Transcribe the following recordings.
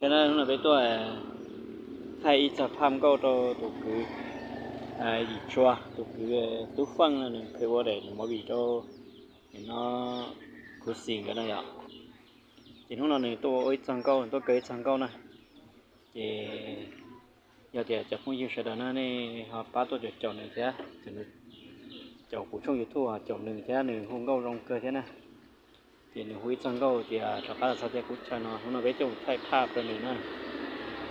Ces hnub no peb tuaj thaij ib txog phaj nkauj rau tus kwv Yim Tsua, tus kwv Tub Feej no nws qhia ua daim movie rau no, khuv xim nkawd no yom. Ces hnub no nws tuaj ua ib txog nkauj, tuaj kaw ib txog nkauj na. Ces yog tias cov phooj ywg sawv daws na nej ho pab tuaj caum caum nws thiab, caum kuv tshooj YouTube caum nws thiab, nws hu nkauj zoo kawg thiab na. Ces nws hu ib txog nkauj tias rov qab los txog tiaj kub chaw no, hnub no peb tuaj mus thaij phaj rau nws na.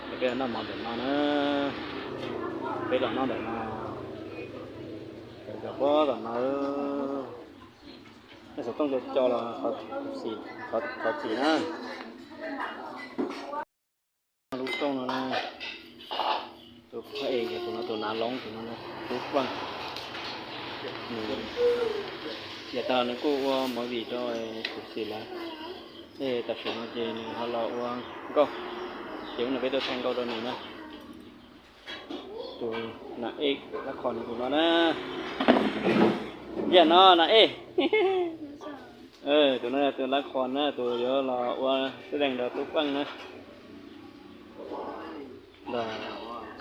Ces peb los noj mov ntawm no na, peb los noj ntawm no, cov pob tom no, nej xov tooj co co los thov txim na. Lub rooj no na, tus phaj es tus no, tus nav loov tus no, Tub Feej. Yav tas los nws kuj ua movie rau kuv xim lawm, ces tam sim no ces nws ho los ua nkauj, ces hnub no peb tuaj thaij nkauj rau nws na. Tus nas ej lab qhos nws tus no na, yam no nas ej. Tus no yog tus lab qhos na, tus yuav los ua xib dees rau Tub Feej na.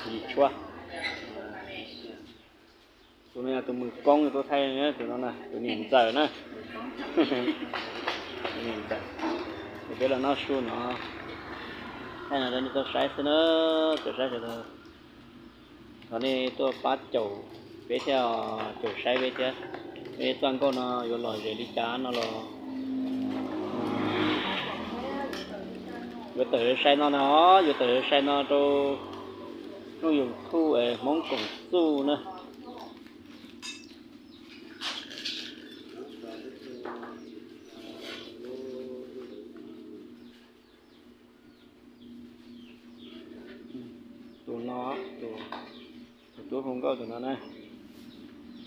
Yim Tsua. Tus no yog tus mws koob tuaj thaij, tus no na tus niam ntxawm na. Tus niam ntxawm. Ces peb los noj su no, thaij no rau nej tau saib xwb na, tau saib sawv daws. Thov nej tuaj pab caum peb thiab, caum saib peb thiab. Peb txoj nkauj no yuav lom zem li cas no los yuav tawm sai no na, yuav tawm sai no rau lub YouTube Hmoob Koom Txuj na. Tus no, tus tub hu nkauj tus no na,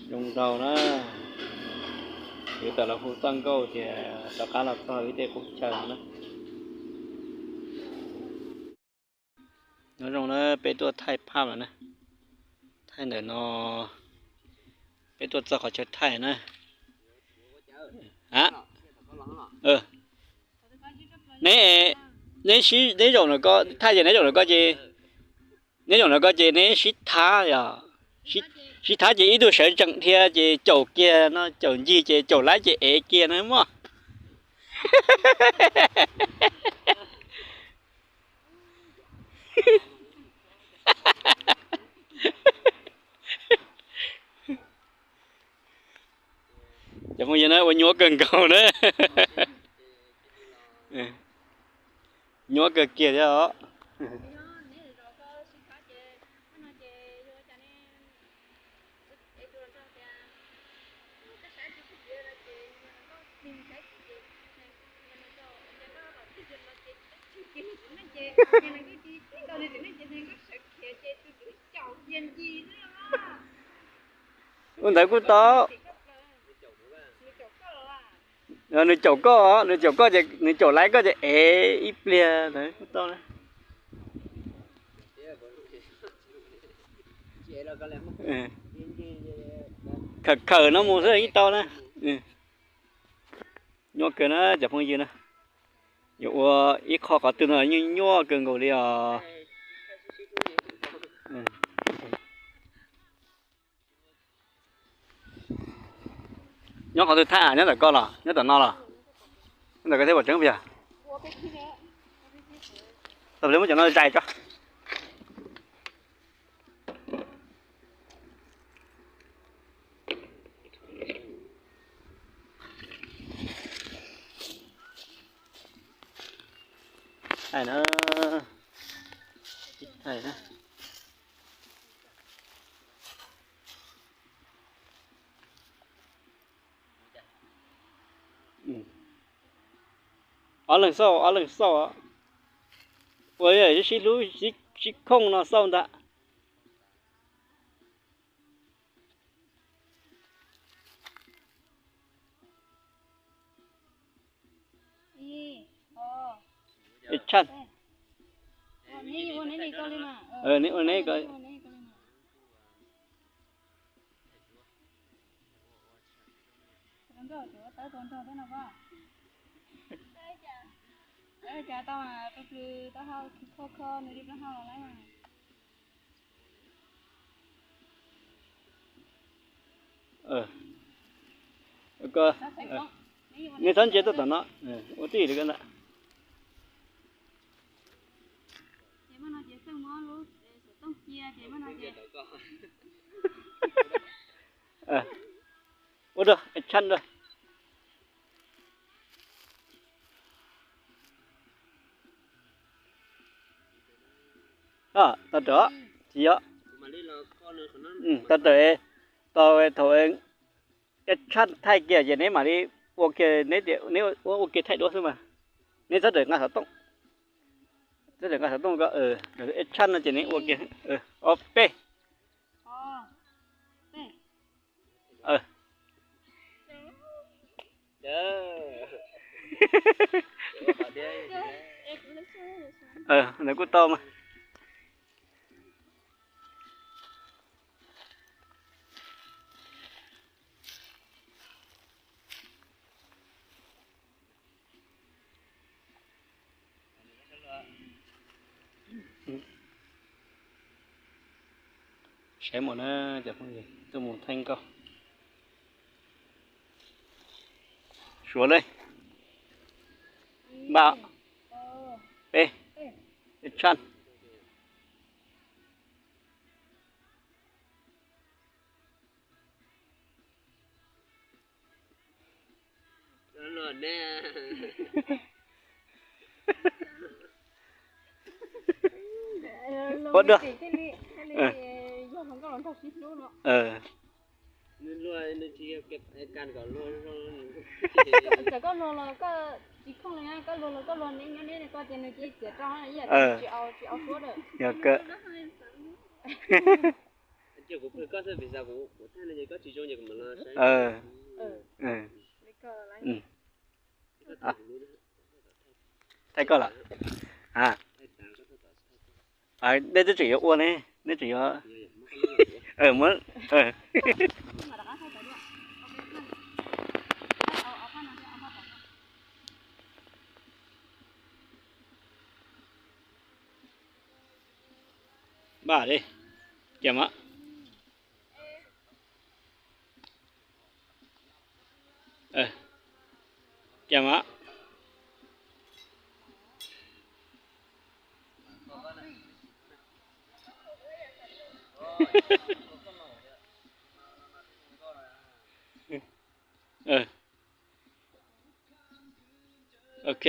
zoo nraug na, yuav tawm los hu txoj nkauj tias rov qab los txog ib tej qub chaw na. Nyob zoo na, peb tuaj thaij phaj lawm na, thaij ntawm no, peb tuaj txog qhov chaw thaij na. Neb, neb sib, neb zaum no ko thaij ces neb zaum no ko ces, neb zaum no ko ces neb sib thab yom, sib thab ces ib tug sawv tsees dhia ces caum kiag no, caum ncig ces caum laib ces ev kiag na mog. Cov phooj ywg na, ua nyuaj kawg nkaus na. Nyuaj kawg kiag thiab os. Ua ntawd kuj tau. Nws caum koj, nws caum koj ces nws caum laib koj ces ev ib pliag ntawd kuj tau na. Khawm khawm no mus xwb yeej tau na. Nyuaj kawg na cov phooj ywg na. Yuav ua ib qho qhov twg no nyuaj nyuaj kawg nkaus li os. Nyob qhov twg thaij, nyob ntawm koj los nyob tom no los? Nyob ntawm koj thiab puas tseeb tiag? Tau li muab cov no zais tso. Thaij na, thaij na. Ob leeg xauj, ob leeg xauj. Ua li sib hlub sib khooj no xauj ntag. Tshaj. Neb ua neb ko. Nej txhob ntsia tuaj tom no, ua tib li ko ntag. Ua rau, tshaj rau. Tau rawm, tsis yog. Tau rawm, tau thaum ib tshaj thaij kiag ces neb mam li ua kiag, neb ua ua kiag thaij duab xwb mas. Neb txhob rawm nqa xov tooj, txhob rawm nqa xov tooj ko, ib tshaj no ces neb ua kiag. Ob peb. Ntawd kuj tau mas. Saib mus na, cov phooj ywg, tuaj mus theej nkauj. Suav li npaj, peb, ib tshaj. Ua dua. Txawm koj luag los koj tsis khoom li, koj luag los koj luag neb nyob neb, koj tias nws cia txiav rau ib yam tsis au, tsis au suab lawm. Yog kawg. Thaij koj lawm. Dej twb tseem yuav ua ne, dej tseem yuav muab. Npaj li, cia mas. Cia mas. Ok.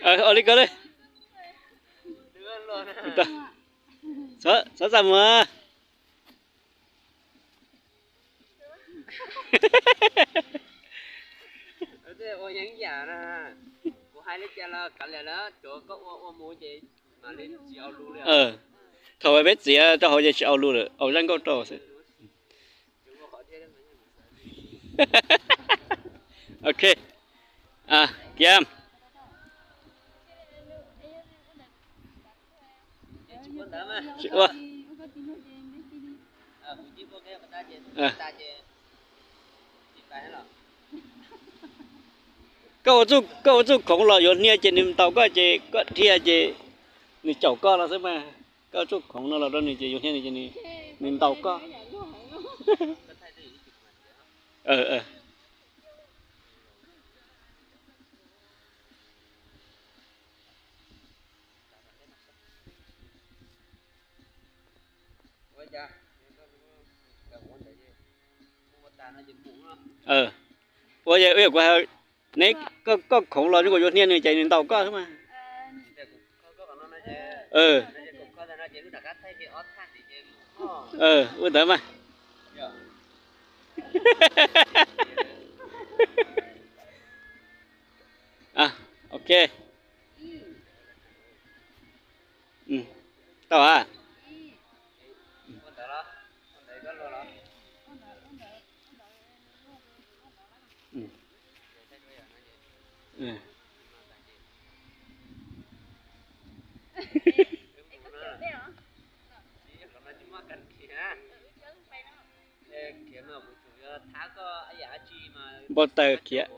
Ua li ko li. Txhob txaj muag. Thaum peb txiav rau hauv ces tsis au lus lawm, au zaj nkauj rau xwb. Ok. Kiam. Tsis ua. Koj ua txuj khoov los yuav hnia ces nws ntaus koj ces koj dhia ces nws caum koj no xwb mas. Koj ua txuj khoov no los rau nws ces yuav hnia nws ces nws ntaus koj. Ua, kuv hais, neb, koj khoov los zoo nkaus yuav hnia nws ces nws ntaus koj xwb mas. Ua ntawd mas. Ok. Tau a. Npau taws khiav.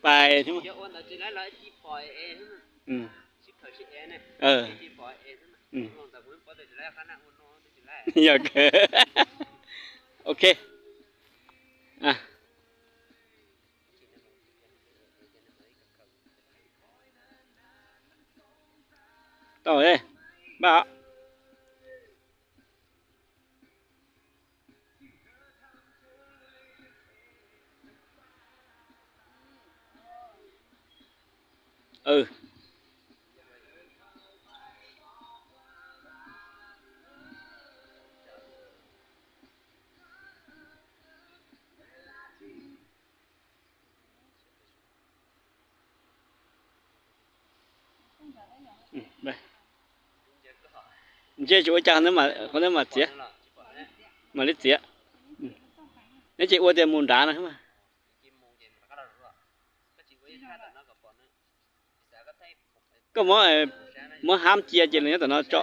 Pais. Yog. Ok. Tau, npaj. Ntsia tsis ua cas, qhov ntawd mam txiav, mam li txiav. Neb ces ua tias mus nrad no. Koj muab, muab hab cia ces los nyob tom no tso.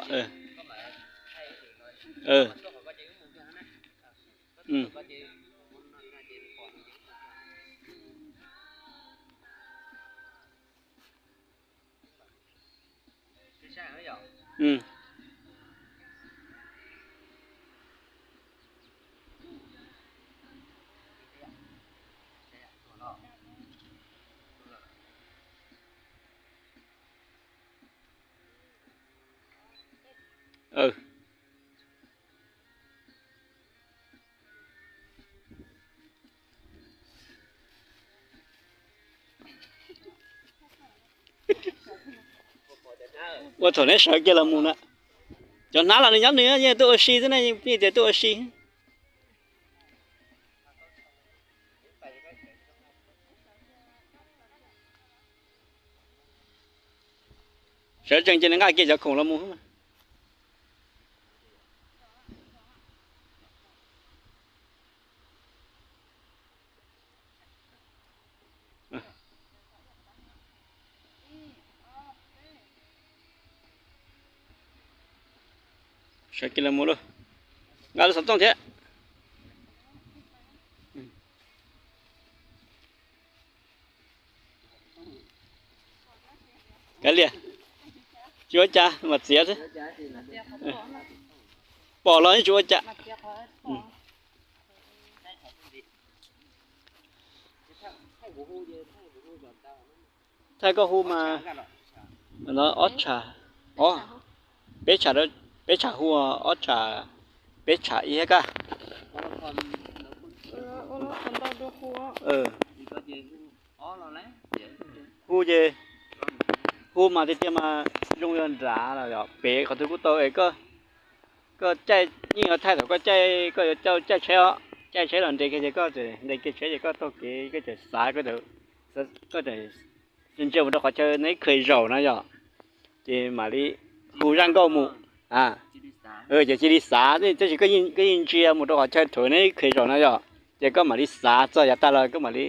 Ua thaum neb sawv kiag los mus na. Cov hnab los nws nyob nws, yeej tuaj ua si xwb na, yeej tias tuaj ua si. Sawv tsees ces nws nqa kiag cov khoom los mus. Sawv kiag los mus lauj. Nqa lub xov tooj thiab. Kav liam, tsis ua cas, mam txiav xwb. Pom los tsis ua cas. Thaij koj hu mas, no ob tsham, ob, peb tsham, peb tsham hu, ob tsham, peb tsham ib hab kaj. Hu ces, hu mas tiag tiag mas zoo li nrad los yog pem qhov twg kuj tau es koj, koj caij yeej yuav thaij thaum koj caij, koj yuav caij tsheb os, caij tsheb los nres kiag ces koj tseem nres kiag tsheb ces koj taug kev koj tseem xav, koj tseem ntsia mus rau qhov chaw neb khaws zaum no yog, ces mam li hu zaj nkauj mus. Ces cia li xav, tab sis koj yeej ntsia mus rau qhov chaw thaum neb khaws zaum no yog, ces koj mam li xav txog yav tag los koj mam li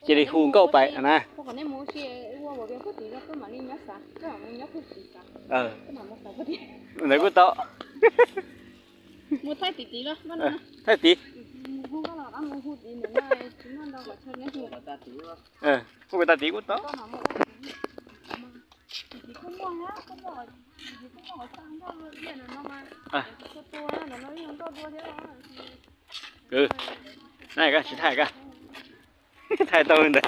cia li hu nkauj pais na. Ntawd kuj tau. Thaij tid. Hu tag tid kuj tau. Tsis thaij, thaij tau ntawd.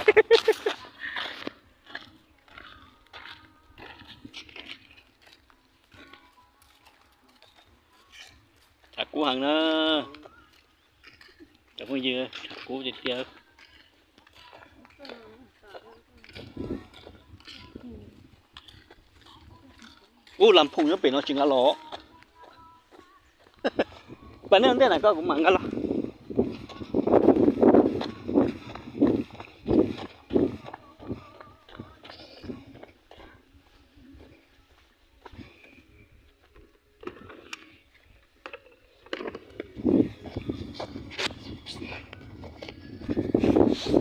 Tshav kub heev na. Cov phooj ywg, tshav kub tiag tiag. Ub, las phoom nyob pem no tsis nqa los. Pab nej ntej na koj kuv mam nqa los. Nrad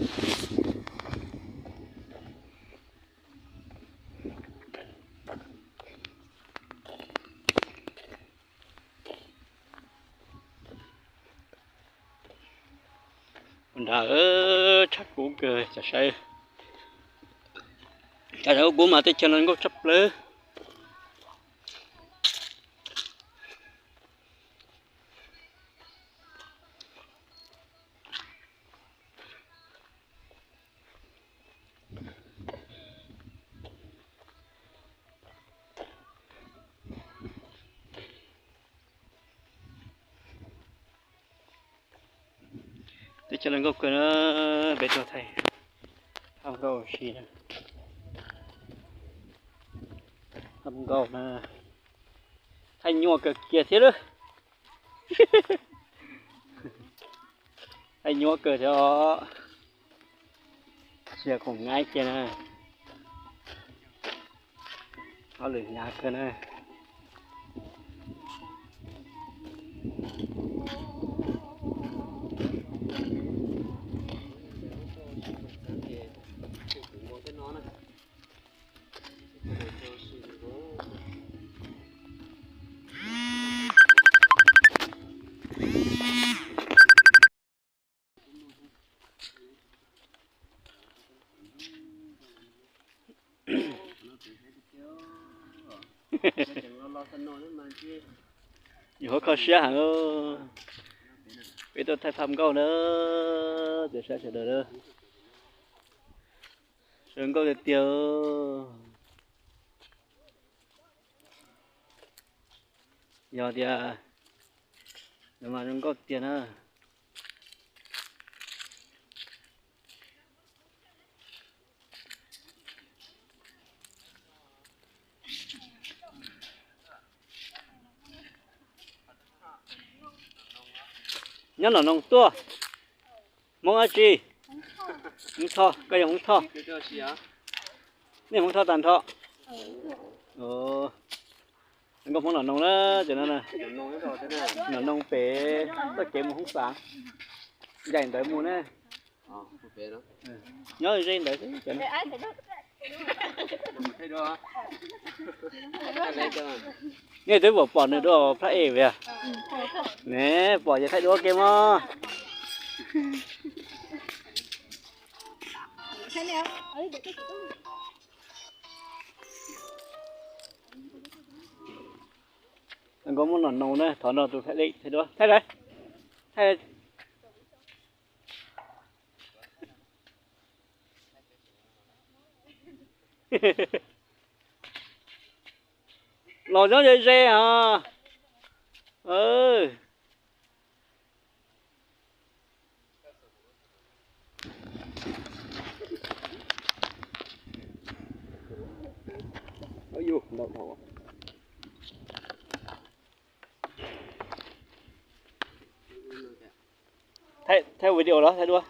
tshaj kub kawg, cov saib, cov saib kub mas teb chaws no zoo nkauj tshaj plaws. Teb chaws zoo nkauj kawg na, peb tuaj thaij phab nkauj si na. Phab nkauj na, thaij nyuaj kawg kiag thiab lawm. Thaij nyuaj kawg thiab os. Tsis yog khoom nyaib kiag na. Hauj lwm hnyav kawg na. Yus hauv kho siab heev. Peb tuaj thaij phab nkauj na, cov saib sawv daws na. Zoo nkauj tiag tiag. Yog tias, mas zoo nkauj tiag na. Nyob Nom Noos tuaj. Hmoob dab tsi? Hmoob Thoj, koj yog Hmoob Thoj? Nej Hmoob Thoj tag nrho. Nkauj Hmoob Nom Noos na, cov no na. Nom Noos pem txoj kev mus Hmoob Xav, ncaim ntawd mus ne. Nyob ze ntawd xwb. Nej twb pom pom nws dua phab ej via? Ne, pom ces thaij dua ke mog. Nkauj Hmoob Nom Noos na, thov nrog tus thaij dua, thaij dua, thaij, thaij. Los nyob ze ze os. Thaij, thaij video los thaij dua?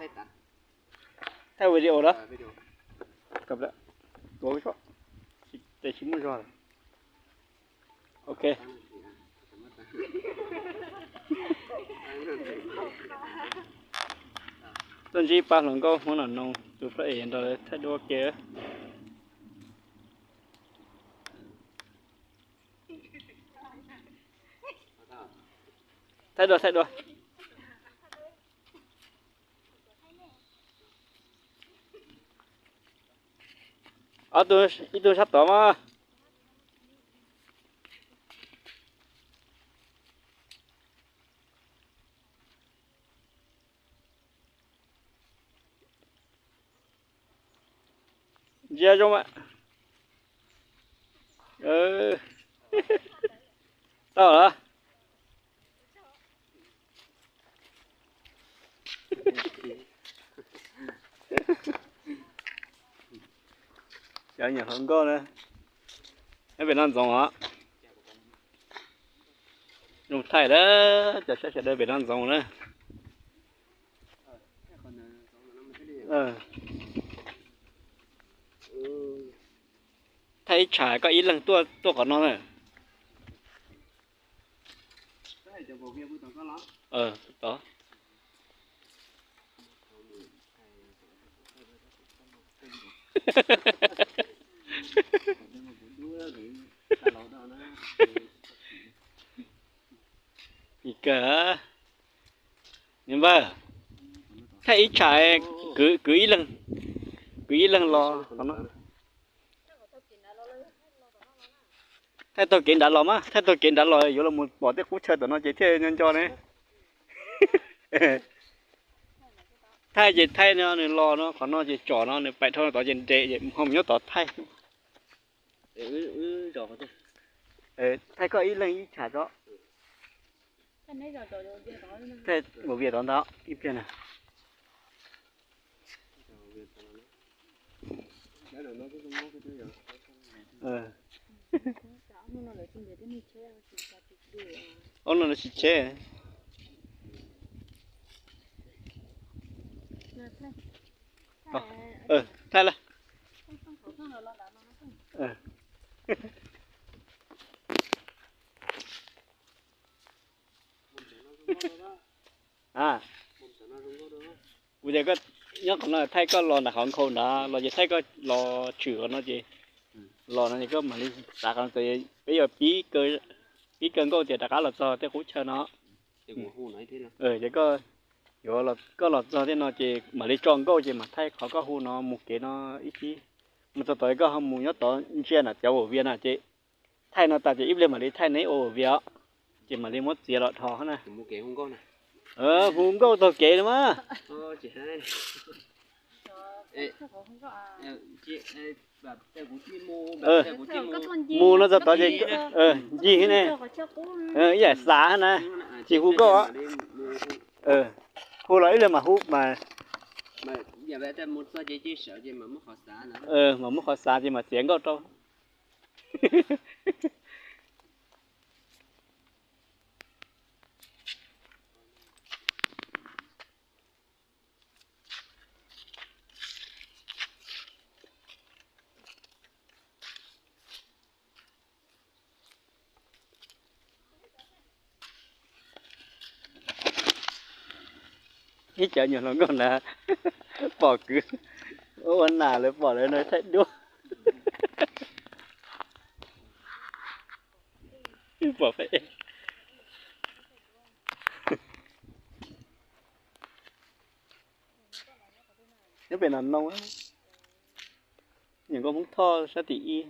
Thaij video los? Tuav, tes tsis muaj zog. Ok. Tuaj ntsib pab hluas nkauj Hmoob Nom Noos tus phab ej nrog lawv thaij dua ke. Thaij dua, thaij dua. Ob tug, ib tug sab tod mas. Ntsia zoo mas. Tau lawm. Cov nyuam hluas nkauj na, nyob pem no ntxoov os. Zoo thaij lawm, cov saib sawv daws pem no ntxoov na. Thaij ib tsham koj ib leeg tuaj, tuaj qhov no na. Tod. Ib kawg, niam npawg, thaij ib tsham, kwv, kwv ib leeg, kwv ib leeg los. Thaij taug kev nrad los mas, thaij taug kev nrad los yuav los mus pom tej qub chaw tom no ces thiaj nco nco ne. Thaij ces thaij no nws los no, qhov no ces tsom no, nws paim dhau tod ces nres, ho mus nyob tod thaij. Thaij koj ib leeg ib tsham tso. Thaij mus vias tod ntag ib pliag na. Ob no tsis tsheb. Thaij lawm. Kuv tias koj nyob qhov no thaij koj los nram qhov nkhaus nrad los ces thaij koj los tshwm qhov no ces, los no ces koj mam li xav qhov no, peb yog pib kaw nkauj tias rov qab los txog tej qub chaw no. Ces koj yuav, koj los txog tej no ces mam li tso nkauj ces mam thaij qhov koj hu no mus kev no ib chim. Mus txog tod koj ho mus nyob tod ntsia na cov uas vias na ces thaij no tas ces ib pliag mam li thaij neb ua vias os, ces mam li muab txiav los dhos na. Hu nkauj taug kev no mas. Mus no txog tod ces ncig ne, ib yam xav na, tsis hu nkauj. Hu los ib leeg mam hu mas, mam muab qhov xav ces mam txiav nkauj rau. Ib cov nyuam hluas nkauj na, pom kwv ua nas lawv pom lawv no thaij duab. Pom peb, nyob pem no no, nyuam nkauj Hmoob Thoj sab tim ib.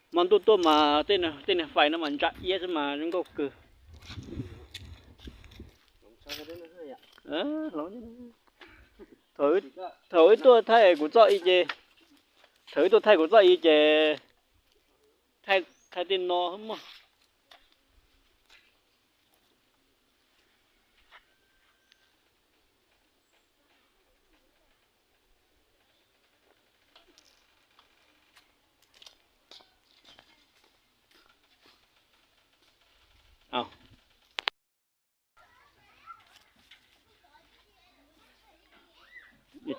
Hmo ntuj tuaj mas tej niag fais no mas ntsa iab xwb mas zoo nkauj kawg. Thaum wb tuaj thaij kuv txoj i ces, thaum wb tuaj thaij kuv txoj i ces thaij tej no mog.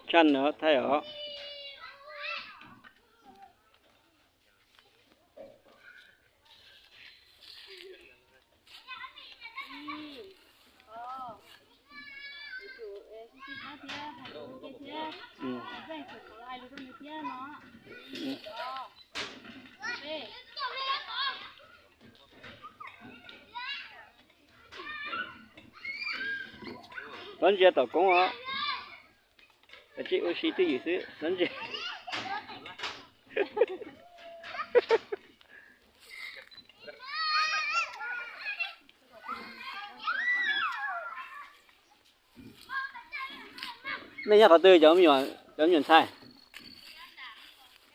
Tshaj no thaij os. Txhob ntsia tom koob os. Kav tsij ua si twj ywm xwb txhob ntsia. Nej nyob qhov twg cov me nyuam ntxhais?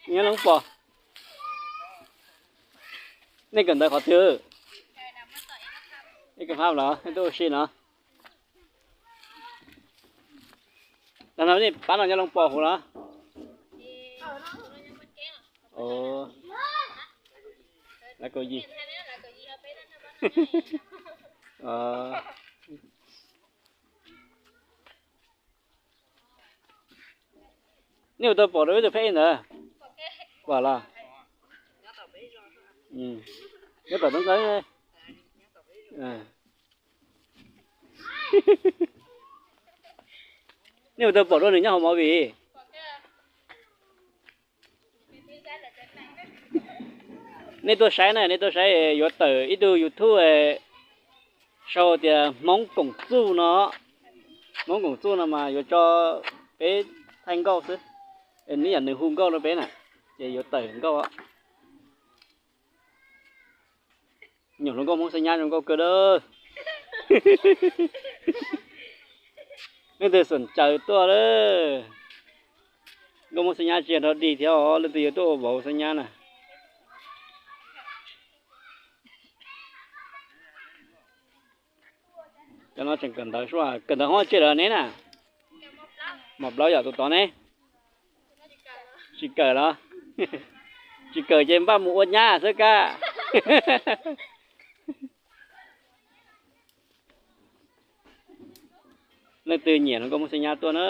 Nyob Loob Pos. Nej kawm ntawv qhov twg? Nej kawm hab los nej tuaj ua si no? Tag no nej pab no nyob Loob Pos hauv los? Lawv kaum yim. Nej ua tau pom rau ib tug pheb ntawd? Pom los? Nyob tom Toob Nqeeb. Nej ua tau pom dua nws nyob hauv movie. Nej tuaj saib na, nej tuaj saib yuav tawm ib tug YouTube sau tias Hmoob Koom Txuj no. Hmoob Koom Txuj no mas yuav tso peb thaij nkauj xwb. Neb yam nws hu nkauj rau peb na, ces yuav tawm nkauj. Nyuam hluas nkauj Hmoob Xeeb Nyab zoo nkauj kawg dab. Leej twg xom caws tuaj lawm. Nkauj Hmoob Xeeb Nyab tsis yog dog dig thiab os, leej twg yuav tuaj ua vauv Xeeb Nyab na. Cov no tseem kawm ntawv, kawm ntawv hoob tsej lawm neb na. Mos plaub yom tus tod ne. Tsis kawm los? Tsis kawm ces npaj mus ua nyab xwb kab. Leej twg nyiam no nkauj Hmoob Xeeb Nyab tuaj na.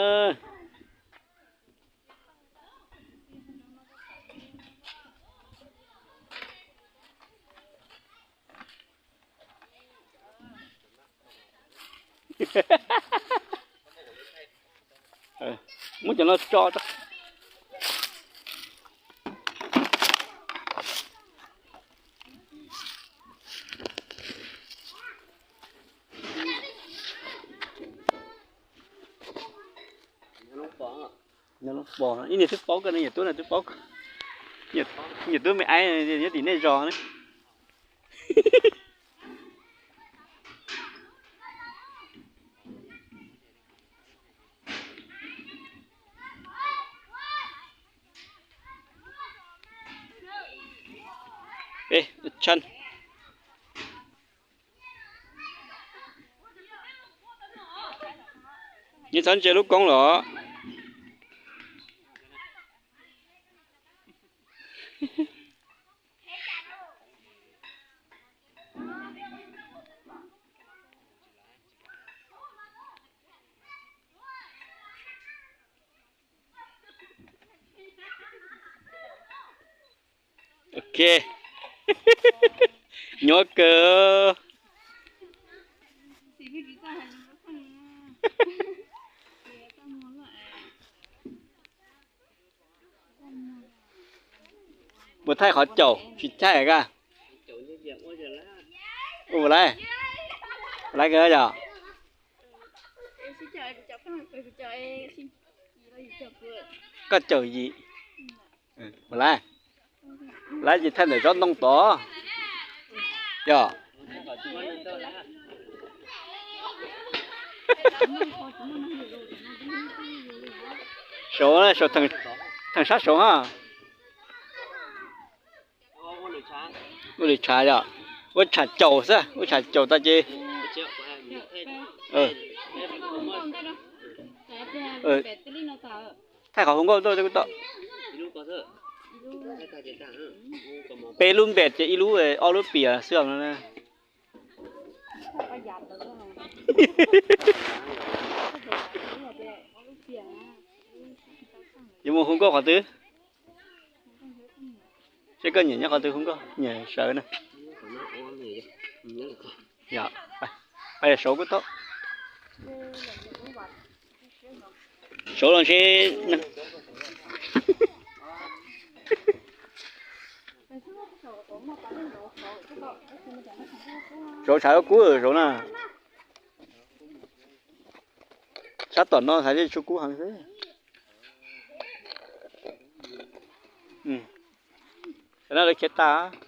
Muab cov no tso. Ib niag twb paub koj, nyiam tub na twb paub koj. Nyiam tub me aib nyob tim nej zos ne. Neb txhob ntsia lub koob los. Ok. Nyuaj kawg. Puas thaij qhov caum tsis thaij kab? Ua laiv, laiv kawg yom. Koj caum yim. Ua laiv, laiv ces thaij ntawm tsob ntoo tod yom. Saud, saud, theem sab saud ha. Ua lwm tshav yom. Ua tshav caum xwb, ua tshav caum tas ces thaij qhov hu nkauj tuaj tau. Peb lub npem ces ib lub ob lub piam xwb no. Yuav mus hu nkauj qhov twg? Seb koj nyiam nyob qhov twg hu nkauj, nyiam sawv na. Saud kuj tau. Saud los ntshe saud tshav kub saud na. Sab tom no hais li tsuas kub heev xwb. Lawv khiav tas.